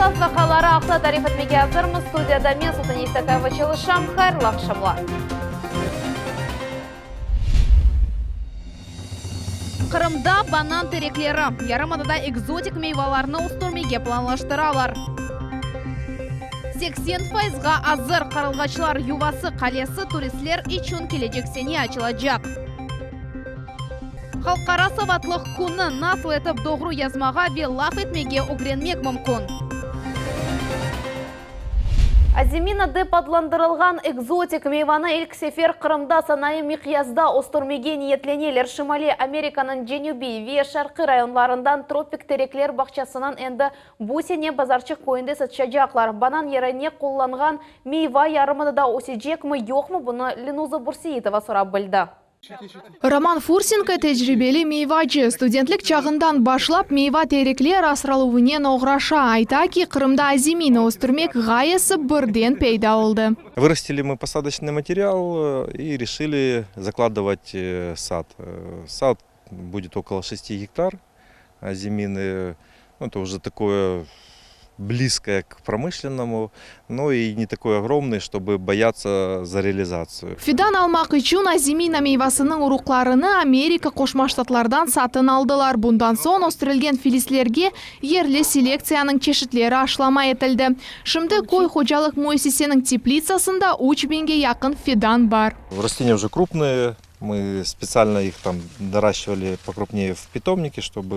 Esas vaqiaları aqta tarif etmege azırmız. Studiyada men, Sultaniye İsakayeva, çalışam. Hayırlı aqşamlar. Qırımda banan terekleri, yarımadada ekzotik meyvalarnı östürmege planlaştıralar. 80 fayızğa azır Qarılğaçlar yuvası qalesi turistler içün kelecek sene açılacaq. Halqara savatlıq künü, nasıl etip doğru yazmağa ve laf etmege ögrenmek mümkün? Azimina dep adlandırılğan ekzotik meyvanı ilk sefer Qırımda sanayı miqyasda östürmege niyetleneler. Şimaliy Amerikanıñ cenübiy ve şarqiy rayonlarından tropik terekler bağçasınıñ endi bu sene Bazarçıq köyünde satışacaqlar. Banan yerine qullanğan meyva yarımadada ösecekmi, yoqmı, bunı Lenuza Burseitova sorap bildi. Roman Fursenko tecribeli meyvacı, studentlik çağından başlap meyva terekler asraluvınen oğraşa. Ayta ki, Qırımda azimina östürmek ğayesi birden peyda oldı. Vırastili mı posadocnıy material i reşili zakladovat sad. Sad budet okolo şesti gektar aziminy, nu, eto uje takoye blizkoye k promışlennomu, no i ne takoy ogromnıy, ştobı boyatsa za realizatsiyu. Fidan almaq içün azimina meyvasınıñ uruqlarını Amerika Qoşma Ştatlardan satın aldılar. Bundan soñ östürilgen filislerge yerli selektsiyanıñ çeşitleri aşlama etildi. Şimdi köy hocalıq müessiseniñ teplitsasında üç biñge yaqın fidan bar. Rasteniya uje krupnıye, Мы специально их там доращивали покрупнее в питомнике, чтобы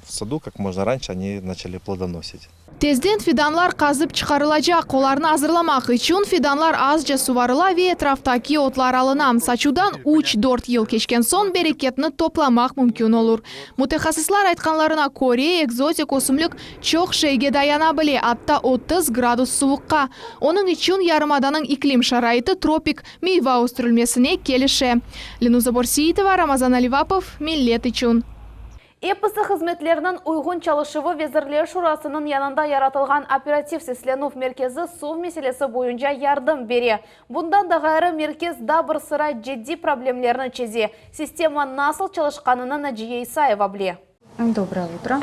в саду как можно раньше они начали плодоносить. Tezden fidanlar qazıp çıqarılacaq. Olarnı azırlamaq içün fidanlar azca suvarıla ve etraftaki otlar alına. Saçuvdan üç-dört yıl keçken soñ bereketni toplamaq mümkün olur. Mütehassıslar aytqanlarına köre, ekzotik ösümlik çoq şeyge dayana bile, atta 30 gradus suvuqqa. Onıñ içün yarımadanıñ iklim şaraiti tropik Meyva östürilmesine kelişe. Lenuza Borseitova, Ramazan Alivapov, Millet içün. Episi hızmetlerniñ uyğun çalışuvı Vezirler Şurasınıñ yanında yaratılğan operativ seslenüv merkezi suv meselesi boyunca yardım bere. Bundan da ğayrı, merkez daa bir sıra ciddiy problemlerni çeze. Sistema nasıl çalışqanını Naciye İsayeva bile. Доброе утро.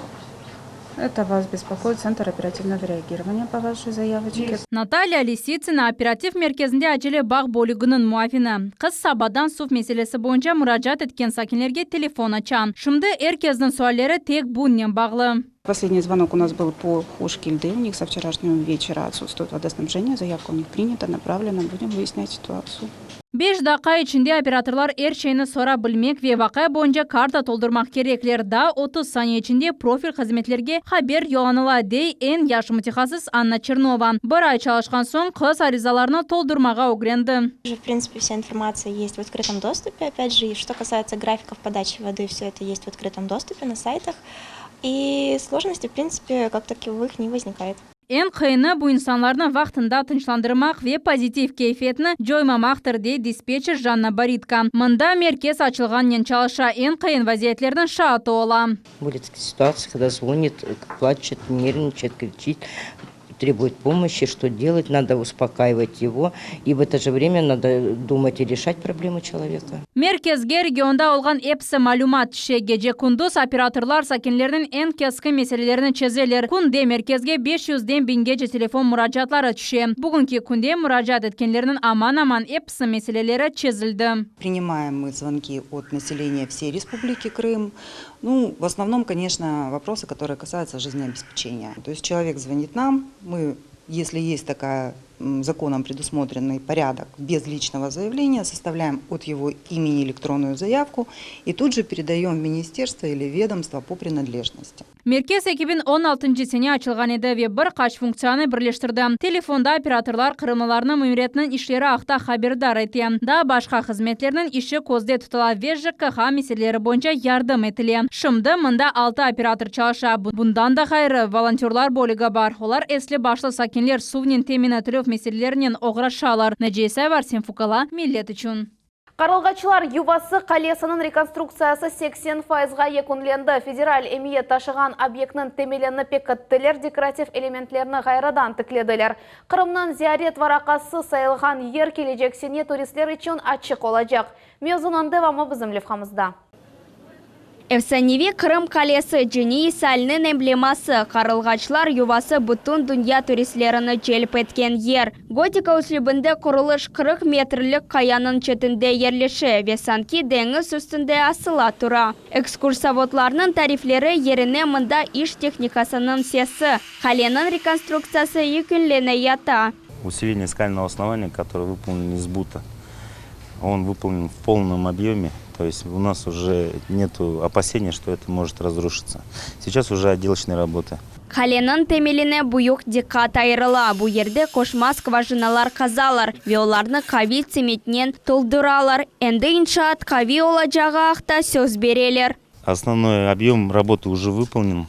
Это вас беспокоит Центр оперативного реагирования по вашей заявочке. Natalya Lisitsina, operativ merkezinde acele bağ bölüginiñ muavini. Qız sabadan suv meselesi boyunca muracaat etken sakinlerge telefon aça. Şimdi er kesniñ sualleri tek bunnen bağlı. Последний звонок у нас был по Хошкильды, у них со вчерашнего вечера отсутствует водоснабжение, заявка у них принята, направлена, будем выяснять ситуацию. Beş daqqa içinde operatorlar er şeyni sora bilmek ve vaqia boyunca karta toldurmaq kerekler. Daa 30 saniye içinde profil hızmetlerge haber yollanıla, dey eñ yaş mütehassıs Anna Çernova. Bir ay çalışqan soñ qız arizalarnı toldurmağa ögrendi. Уже, в принципе, вся информация есть в открытом доступе, опять же, и что касается графиков подачи воды, все это есть в открытом доступе на сайтах, и сложностей, в принципе, как таковых не возникает. Eñ qıyını, bu insanlarnı vaqtında tınçlandırmaq ve pozitiv keyfiyetni coymamaqtır, dey dispetçer Janna Boritko. Mında merkez açılğanınen çalışa, eñ qıyın vaziyetlerniñ şaatı ola. Были такие ситуации, когда звонит, плачет, нервничает, кричит, требует помощи, что делать, надо успокаивать его, и в это же время надо думать и решать проблемы человека. Merkezge regionda olğan episi malümat tüşe. Gece-kündüz operatorlar sakinlerniñ eñ keskin meselelerini çezeler. Künde merkezge beş yüzden biñgece telefon muracaatları tüşe. Bugünki künde muracaat etkenlerniñ aman-aman episi meseleleri çezildi. Принимаем мы звонки от населения всей Республики Крым. Ну, в основном, конечно, вопросы, которые касаются жизнеобеспечения. То есть человек звонит нам, мы, если есть такая законом предусмотренный порядок без личного заявления, составляем от его имени электронную заявку и тут же передаем в министерство или ведомство по принадлежности. Merkez 2016 sene açılğan edi ve bir qaç funktsiyanı birleştirdi. Telefonda operatorlar qırımlılarnı memuriyetniñ işleri aqta haberdar ete. Daa başqa hızmetlerniñ işi közde tutula ve JKH meseleleri boyunca yardım etile. Şimdi mında altı operator çalışa. Bundan da ğayrı, volontörlar bölügi bar. Olar esli-başlı sakinler suvnen temin etilüv meselelerinen oğraşalar. Naciye İsayeva, Arsen Fukala, Millet içün. Qarılğaçlar yuvası qalesiniñ rekonstruktsiyası 80 fayızğa yekünlendi. Federal emiyet taşığan obyektniñ temelini pekittiler, dekorativ elementlerni ğayrıdan tiklediler. Qırımnıñ ziyaret varaqası sayılğan yer kelecek sene turistler içün açıq olacaq. Mevzunıñ devamı bizim levhamızda. Efsaneviy Qırım qalesi, Ceniy Salniñ embleması, Qarılğaçlar yuvası bütün dünya turistlerini celp etken yer. Gotika üslübinde qurulış 40 metrlik qayanıñ çetinde yerleşe ve sanki deñiz üstünde asıla tura. Ekskursovodlarnıñ tarifleri yerine mında iş tehnikasınıñ sesi, qaleniñ rekonstruktsiyası yekünlene yata. Усиление скального основания, которое выполнено из бута, он выполнен в полном объеме, то есть у нас уже нету опасения, что это может разрушиться. Сейчас уже отделочные работы. Qaleniñ temeline büyük diqqat ayırıla, bu yerde qoşma skvajinalar qazalar ve olarnı qaviy tsementnen tolduralar. Endi inşaat qaviy olacağı aqta söz bereler. Основной объем работы уже выполнен.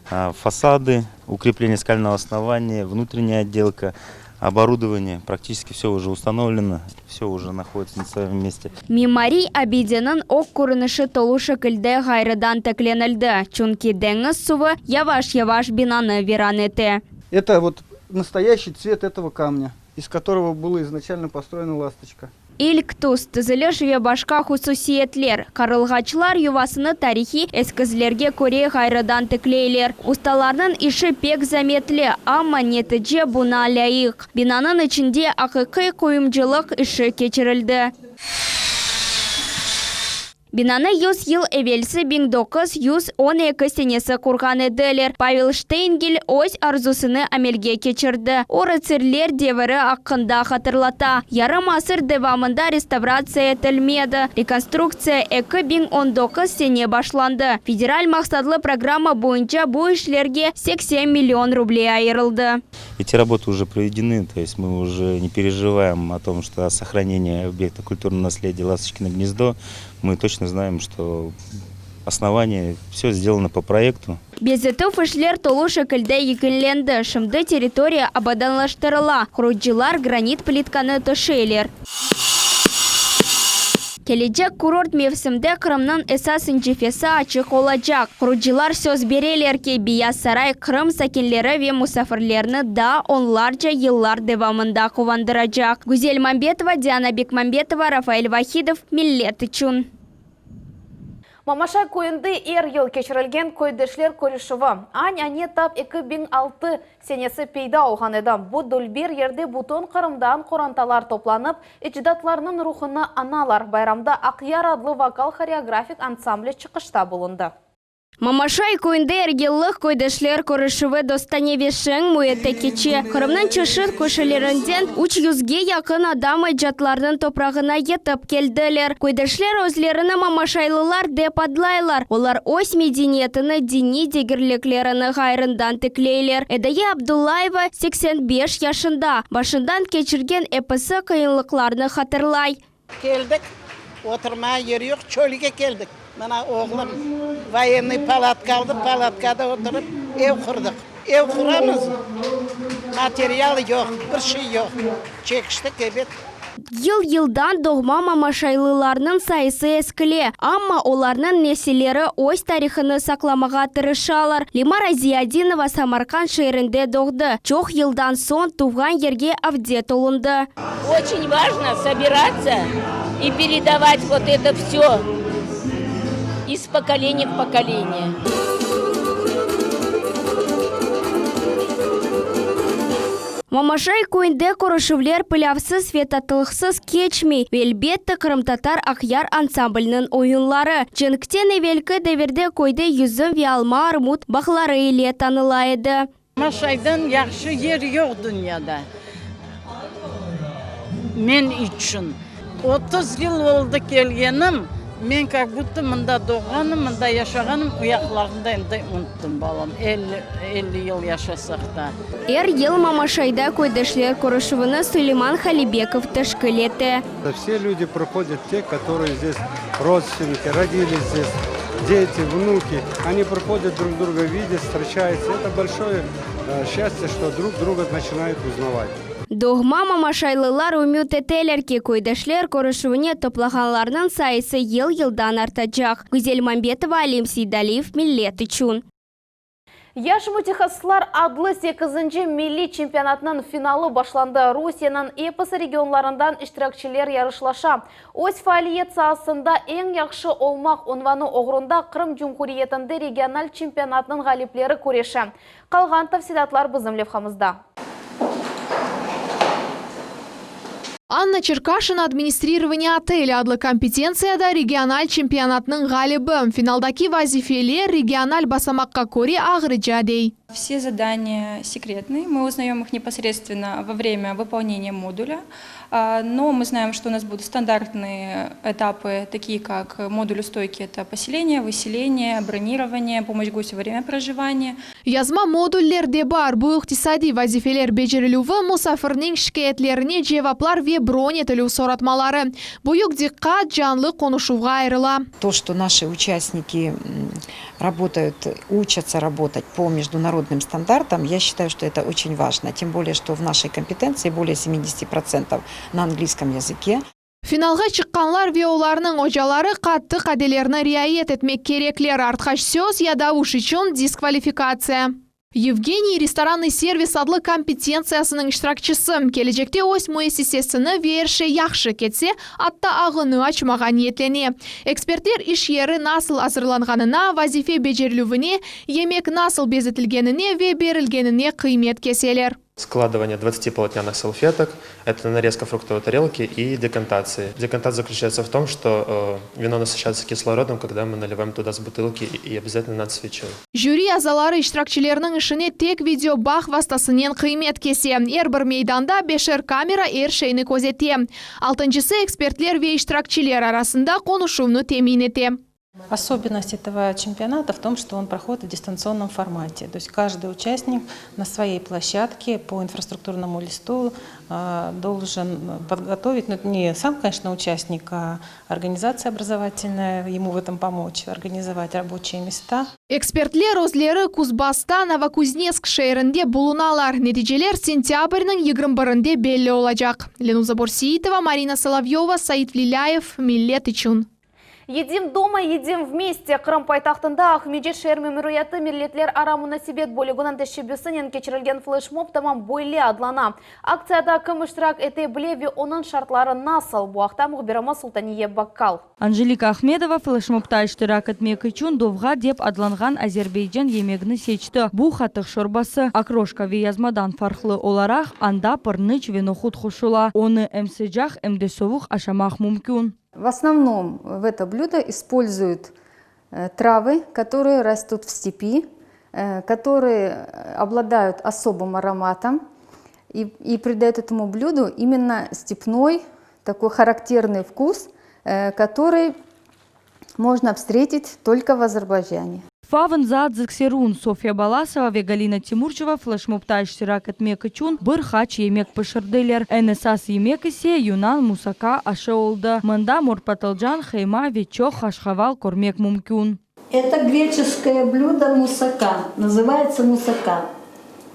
Фасады, укрепление скального основания, внутренняя отделка, оборудование, практически все уже установлено, все уже находится на своем месте. Mimariy abideniñ ög körünişi tolu şekilde ğayrıdan tiklenildi, çünki deñiz suvı yavaş-yavaş binanı viran ete. Это вот настоящий цвет этого камня, из которого была изначально построена ласточка. İlk tüs, tiziliş ve başqa hususiyetler. Qarılğaçlar yuvasını tarihiy eskizlerge köre ğayrıdan tikleyler. Ustalarnıñ işi pek zametli, amma netice buña lâyıq. Binanıñ içinde aqiqiy quyumcılıq işi keçirildi. Binanı yüz yıl evelsi 1912 senesi qurğan ediler. Pavel Şteyngel öz arzusını amelge keçirdi. O, rıtsarler deviri aqqında hatırlata. Yarım asır devamında restavratsiya etilmedi. Rekonstruktsiya 2019 sene başlandı. Federal maqsatlı programma boyunca bu işlerge 80 million ruble ayırıldı. Эти работы уже проведены, то есть мы уже не переживаем о том, что о сохранении объекта культурного наследия Ласточкино гнездо. Мы точно знаем, что основание, все сделано по проекту. Bezetüv işler tolu şekilde yekünlendi. Şimdi territoriya abadanlaştırıla. Qurucılar granit plitkanı töşeyler. Kelecek kurort mevsimde Qırımnıñ esas incefesi açıq olacaq. Qurucılar söz bereler ki, Beyaz saray Qırım sakinleri ve musafirlerini daa onlarca yıllar devamında quvandıracaq. Güzel Mambetova, Diana Bekmambetova, Rafael Vahidov, Millet içün. Mamaşay köyünde er yıl keçirilgen köydeşler körüşüvi, an-ane tap 2006 senesi peyda olğan edi. Bu dülber yerde bütün Qırımdan qorantalar toplanıp, ecdatlarnıñ ruhunı añalar. Bayramda Aqyar adlı vokal-horeografik ansambli çıqışta bulundı. Mamaşay köyünde er yıllıq köydeşler körüşüvi dostane ve şeñ müitte keçe. Qırımnıñ çeşit köşelerinden üç yüzge yaqın adam ecdatlarnıñ toprağına yetip keldiler. Köydeşler özlerini mamaşaylılar dep adlaylar. Olar öz medeniyetini, diniy degerliklerini ğayrından tikleyler. Edaye Abdullayeva 85 yaşında, başından keçirgen episi qıyınlıqlarnı hatırlay. Keldik, oturmağa yer yoq, çölge keldik. Mına oğlum voyennıy palatka aldı, palatkada oturıp ev qurdıq. Ev quramız, material yoq, bir şey yoq. Çekiştik, ebet. Yıl-yıldan doğma mamaşaylılarnıñ sayısı eskile, amma olarnıñ nesilleri öz tarihını saqlamağa tırışalar. Lemara Ziyadinova Samarqand şeerinde doğdı, çoq yıldan soñ tuvğan yerge avdet olundı. Oçün vajno sobiratsya i peredavat vot eto vsyo iz pokoleniya v pokoleniye. Mamaşay köyünde körüşüvler pilâvsız ve tatlılıqsız keçmey ve elbette qırımtatar Aqyar ansambliniñ oyunları. Cenkten evelki devirde köyde yüzüm ve alma-armut bağları ile tanıla edi. Maşaydan yahşı yer yoq dünyada men içün. 30 yıl oldı kelgenim, men kak budto mında doğğanım, mında yaşağanım, o yaqlarnı da endi unuttım, balam, 50 yıl yaşasaq da. Er yıl Mamaşayda köydeşler körüşüvini Suleyman Halibekov teşkil ete. Все люди приходят, те, которые здесь родственники, родились здесь, дети, внуки. Они приходят, друг друга видят, встречаются. Это большое счастье, что друг друга начинают узнавать. Doğma mamaşaylılar ümüt eteler ki, köydeşler körüşüvine toplağanlarnıñ sayısı yıl-yıldan artacaq. Güzel Mambetova, Alim Seydaliyev, Millet içün. Yaş mütehassıslar adlı sekizinci milliy çempionatınıñ finalı başlandı. Rusiyeniñ episi regionlarından iştirakçiler yarışlaşa. Öz faaliyet saasında eñ yahşı olmaq unvanı oğrunda Qırım Cumhuriyetinde regional çempionatnıñ ğalipleri küreşe. Qalğan tafsilâtlar bizim levhamızda. Anna Çerkaşina Administrirovaniye otelya adlı kompetentsiyada regional çempionatnıñ ğalibi. Finaldaki vazifeler regional basamaqqa köre ağırca, dey. Все задания секретные, мы узнаем их непосредственно во время выполнения модуля, но мы знаем, что у нас будут стандартные этапы, такие как модуль стойки, это поселение, выселение, бронирование, помощь гостю во время проживания. Yazma moduller de bar, bu iqtisadiy vazifeler becerilüvi, musafirniñ şikâyetlerine cevaplar ve bron etilüv soratmaları. Büyük diqqat canlı qonuşuvğa ayırıla. То, что наши участники работают, учатся работать по международным стандартам, я считаю, что это очень важно. Тем более, что в нашей компетенции более 70% на английском языке. Finalğa çıqqanlar ve olarnıñ ocaları qattı qaidelerni riayet etmek kerekler, artqaç söz ya davuş içün diskvalifikatsiya. Yevgeniy Restoranный сервис adlı kompetentsiyasınıñ iştirakçisi, kelecekte öz müessisesini ve er şey yahşı ketse, atta ağını açmağa niyetlene. Ekspertler iş yeri nasıl azırlanğanına, vazife becerilüvine, yemek nasıl bezetilgenine ve berilgenine qıymet keseler. Складывание 20 полотняных салфеток, это нарезка фруктовой тарелки и декантации. Декантация заключается в том, что э, вино насыщается кислородом, когда мы наливаем туда с бутылки и обязательно над свечой. Jüri azaları iştirakçilerniñ işine tek videobağ vastasınen qıymet kese. Er bir meydanda beşer kamera er şeyni közete. Altıncısı ekspertler ve iştirakçiler arasında qonuşuvnı temin ete. Особенность этого чемпионата в том, что он проходит в дистанционном формате. То есть каждый участник на своей площадке по инфраструктурному листу э, должен подготовить, ну не сам, конечно, участник, а организация образовательная ему в этом помочь, организовать рабочие места. Ekspertler özleri Kuzbasta Novokuznetsk şeerinde bulunalar. Neticeler sentâbrniñ 21-inde belli olacaq. Lenuza Borseitova, Marina Solovyova, Said Vlilayev, Millet içün. Едим дома, едим вместе. Qırım paytahtında Aqmescit şeer memuriyeti milletlerara munasebet bölüginiñ teşebbüsinen keçirilgen fleşmob tamam böyle adlana. Aktsiyada kim iştirak ete bile ve onıñ şartları nasıl? Bu aqta mühbirimiz Sultaniye Bakkal. Anjelika Ahmedova fleşmobta iştirak etmek içün dovğa dep adlanğan Azerbaycan yemegini seçti. Bu qatıq şorbası, okroşka ve yazmadan farqlı olaraq, anda pirniç ve nohut qoşula. Onı em sıcaq, em de suvuq aşamaq mümkün. В основном в это блюдо используют э, травы, которые растут в степи, э, которые обладают особым ароматом и, и придают этому блюду именно степной, такой характерный вкус, э, который можно встретить только в Азербайджане. Фавн Задзыксерун, Софья Баласова ve Галина Тимурчева fleşmobta iştirak etmek içün bir qaç yemek pişirdiler. Eñ esas yemek ise yunan musaka aşı oldı. Mında mor patılcan, qıyma ve çoq qaşqaval körmek mümkün. Это греческое блюдо мусака. Называется мусака.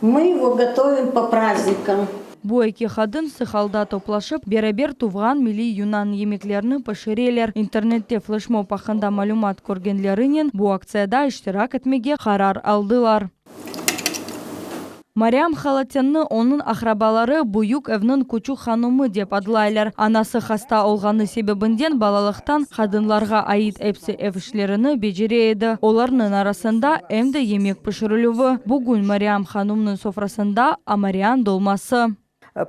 Мы его готовим по праздникам. Bu eki qadın sıq alda toplaşıp, beraber tuvğan milliy yunan yemeklerini pişireler. İnternette fleşmob aqqında malümat körgenlerinen bu aktsiyada iştirak etmege qarar aldılar. Mariam Halatyanni onıñ aqrabaları büyük evniñ küçük hanımı dep adlaylar. Anası hasta olğanı sebebinden balalıqtan qadınlarğa ait episi ev işlerini becere edi. Olarnıñ arasında em de yemek pişirilüvi. Bugün Mariam hanımnıñ sofrasında amarian dolması.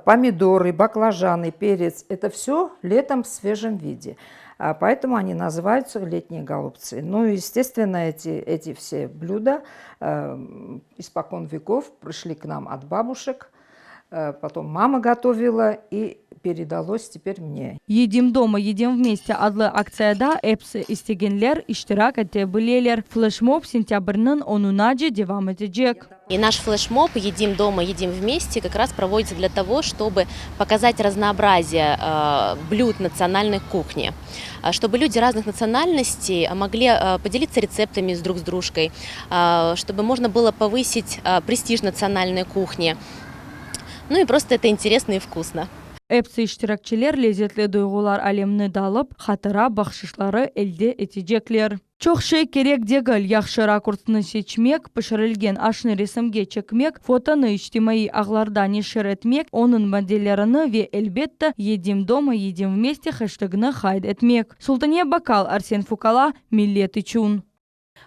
Помидоры, баклажаны, перец – это все летом в свежем виде. А Поэтому они называются летние голубцы. Ну и, естественно, эти, эти все блюда э, испокон веков пришли к нам от бабушек, э, потом мама готовила и передалось теперь мне. Едим дома, едим вместе adlı aktsiyada episi istegenler iştirak ete bileler. Fleşmob sentâbrniñ onunace devam etecek. И наш флешмоб «Едим дома, едим вместе» как раз проводится для того, чтобы показать разнообразие э, блюд национальной кухни, А, чтобы люди разных национальностей могли э, поделиться рецептами с друг с дружкой, э, чтобы можно было повысить э, престиж национальной кухни. Ну и просто это интересно и вкусно. Epsi iştirakçiler lezetli duyğular alemine dalıp, hatıra bahşışları elde etecekler. Çoq şey kerek degil, yahşı rakursnı seçmek, pişirilgen aşnı resimge çekmek, fotonı içtimaiy ağlarda neşir etmek, onıñ modellerini ve, elbette, Yedim doma, yedim vmeste heştegini qayd etmek. Sultaniye Bakal, Arsen Fukala, Millet içün.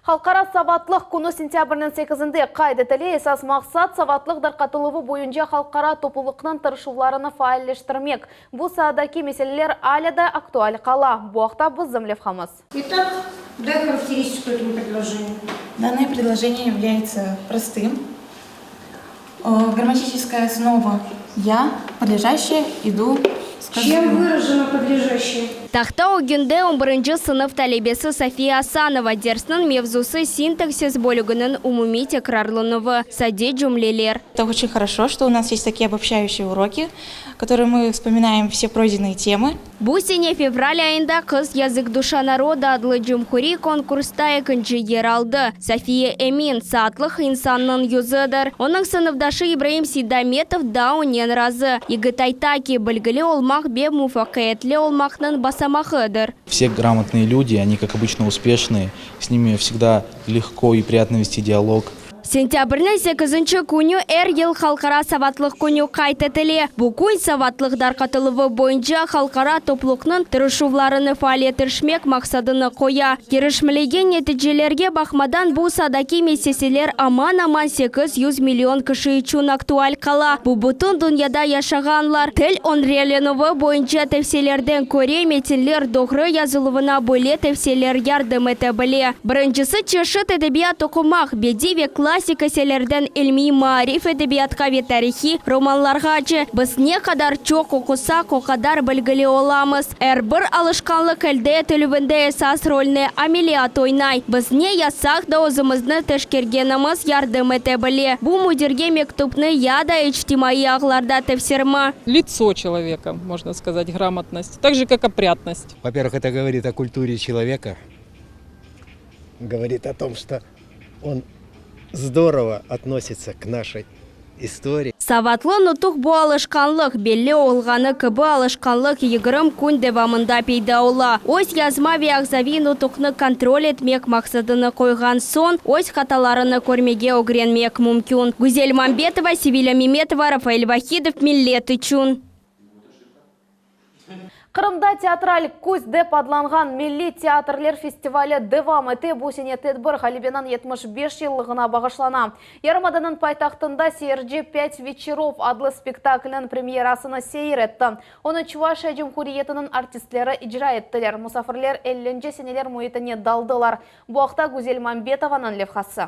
Halqara savatlıq künü sentâbrniñ sekizinde qayd etile. Esas maqsat, savatlıq darqatıluvı boyunca halqara toplulıqnıñ tırışuvlarını faalleştirmek. Bu saadaki meseleler alâ da aktual qala. Bu aqta bizim levhamız. Итак, дай характеристику этому предложению. Данное предложение является простым. Грамматическая основа «я», подлежащее, иду, Чем выражено подлежащее? Tahta ögünde on birinci sınıf talebesi Safiye Asanova. Dersniñ mevzusı sintaksis bölüginiñ umumiy tekrarlanuvı, sade cümleler. Это очень хорошо, что у нас есть такие обобщающие уроки, которые мы вспоминаем все пройденные темы. Bu sene fevral ayında qız Язык душа народа adlı cumhuriy konkursta ekinci yer aldı. Safiye emin, saatlıq insannıñ yüzüdir. Onıñ sınıfdaşı İbraim Seydametov da onen razı. Yigit ayta ki, bilgili olmaq ve muvafaqiyetli olmaqnıñ basamağıdır. Все грамотные люди, они, как обычно, успешные, с ними всегда легко и приятно вести диалог. Sentâbrniñ sekizinci künü er yıl Halqara savatlıq künü qayd etile. Bu kün savatlıq darqatıluvı boyunca halqara toplulıqnıñ tırışuvlarını faalleştirmek maqsadını qoya. Irişilgen neticelerge baqmadan bu saadaki meseleler aman-aman 800 million kişi içün aktual qala. Bu bütün dünyada yaşağanlar til ögrenilüvi boyunca tevsiyelerden köre metinler doğru yazıluvına böyle tevsiyeler yardım ete bile. Birincisi çeşit edebiyat oqumaq, bediy ve klassik eserlerden ilmiy maarif edebiyatqa ve tarihiy romanlarğace. Biz ne qadar çoq oqusaq, o qadar bilgili olamız. Er bir alışqanlıq elde etilüvinde esas rolni ameliyat oynay. Biz ne yazsaq da özümizni teşkergenimiz yardım ete bile. Bu müdirge mektüpni ya da içtimaiy ağlarda tefsirmi. Лицо человека, можно сказать, грамотность. Так же, как опрятность. Во-первых, это говорит о культуре человека, говорит о том, что он здорово относится к нашей истории. Savatlı nutuq bu alışqanlıq, belli olğanı kibi alışqanlıq 20 kün devamında peyda ola. Öz yazma ve ağzaviy nutuqnı kontrol etmek maqsadını qoyğan soñ, öz hatalarını körmege ögrenmek mümkün. Güzel Mambetova, Sevilya Memetova, Rafael Vahidov, Millet içün. Qırımda teatral küz dep adlanğan Milliy teatrler festivali devam ete. Bu sene tedbir Ğalebeniñ 75 yıllığına bağışlana. Yarımadanıñ paytahtında seyirci «Пять вечеров» adlı spektaklniñ premyerasını seyir etti. Onı Çuvaşiya Cumhuriyetiniñ artistleri icra ettiler. Musafirler 50 seneler müitine daldılar. Bu aqta Güzel Mambetovanıñ levhası.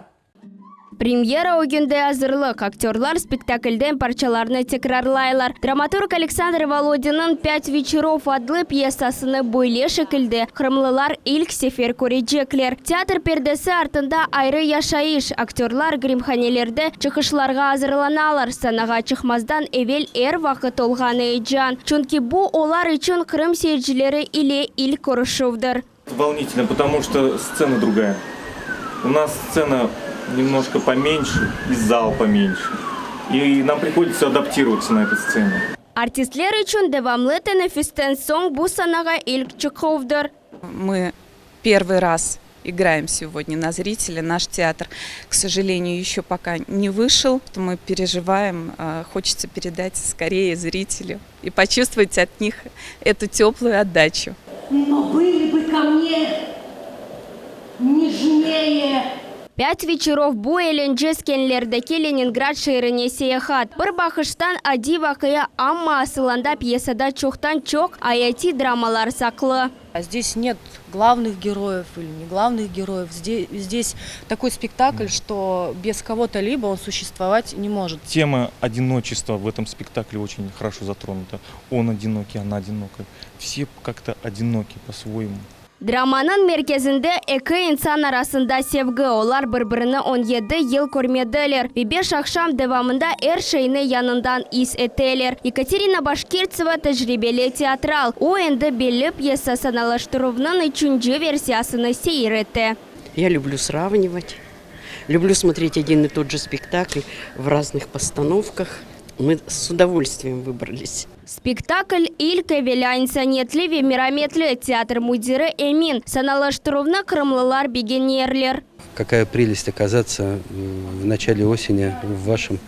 Premyera ögünde azırlıq. Aktörlar spektaklden parçalarnı tekrarlaylar. Dramaturg Aleksandr Volodinniñ «Пять вечеров» adlı pyesasını böyle şekilde qırımlılar ilk sefer körecekler. Teatr perdesi artında ayrı yaşayış. Aktörlar grimhanelerde çıqışlarğa azırlanalar. Sanağa çıqmazdan evel er vaqıt olğan eyecan. Çünki bu olar içün Qırım seyircileri ile ilk körüşüvdir. Волнительно, потому что сцена другая. У нас сцена немножко поменьше и зал поменьше. И нам приходится адаптироваться на этой сцене. Artistler içün devamlı teneffüsten soñ bu sanağa ilk çıquvdır. Мы первый раз играем сегодня на зрителя. Наш театр, к сожалению, еще пока не вышел. Мы переживаем, хочется передать скорее зрителю и почувствовать от них эту теплую отдачу. Но были бы ко мне нежнее. Пять вечеров bu eğlence skenlerdeki Leningrad şeerine seyaat. Bir baqıştan adiy vaqia amma asılında pyesada çoqtan çoq ayatiy dramalar saqlı. Здесь нет главных героев или не главных героев. Здесь, здесь такой спектакль, что без кого-то либо он существовать не может. Тема одиночества в этом спектакле очень хорошо затронута. Он одинокий, она одинокая. Все как-то одиноки по-своему. Dramanıñ merkezinde eki insan arasında sevgi. Olar bir-birini 17 yıl körmediler. Ve beş aqşam devamında er şeyni yañıdan is eteler. Ekaterina Башкирцева tecribeli teatral. O endi belli pyesa sanalaştıruvnıñ üçünci versiyasını seyir ete. Я люблю сравнивать, люблю смотреть один и тот же спектакль в разных постановках. Мы с удовольствием выбрались. Spektakl ilk evelâ insaniyetli ve merametli, teatr müdiri emin, sanalaştıruvnı qırımlılar begenerler. Какая прелесть оказаться в начале осени в вашем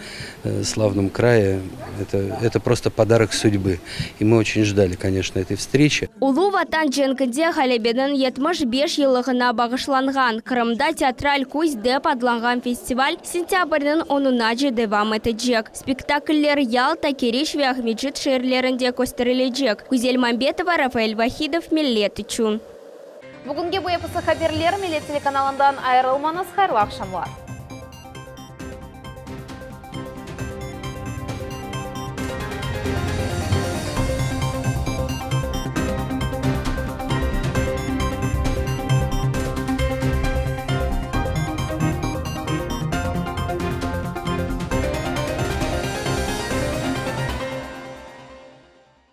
славном крае. Это, это просто подарок судьбы. И мы очень ждали, конечно, этой встречи. Ulu Vatan cenkinde ğalebeniñ 75 yıllığına bağışlanğan Qırımda teatral küz dep adlanğan festival sentâbrniñ onunace devam etecek. Spektakller Yalta, Keriç ve Aqmescit şeerlerinde kösterilecek. Güzel Mambetova, Rafael Vahidov, Millet içün. Bugünge bu episi haberler, Millet telekanalından ayırılmañız, hayırlı aqşamlar.